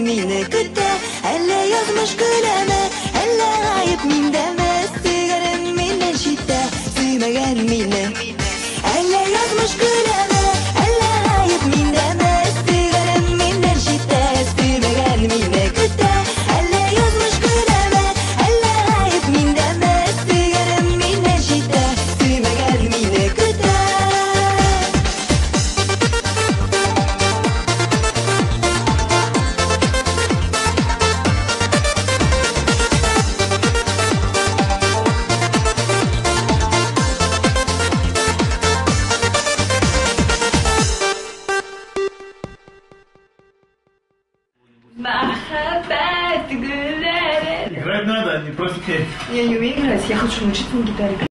мине көтә. Әллә язмыш көләме, әллә гаеп миндәме? Сөйгәнем миннән читтә, сөймәгән мине. Әллә язмыш көләме, әллә гаеп миндәме? Сөйгәнем миннән читтә, сөймәгән мине көтә. Әллә язмыш көләме, әллә гаеп миндәме? Сөйгәнем миннән читтә, сөймәгән мине көтә. Мәхәббәт гөлләре. Играть надо, а не просто петь. Я не умею играть, я хочу научиться на гитаре.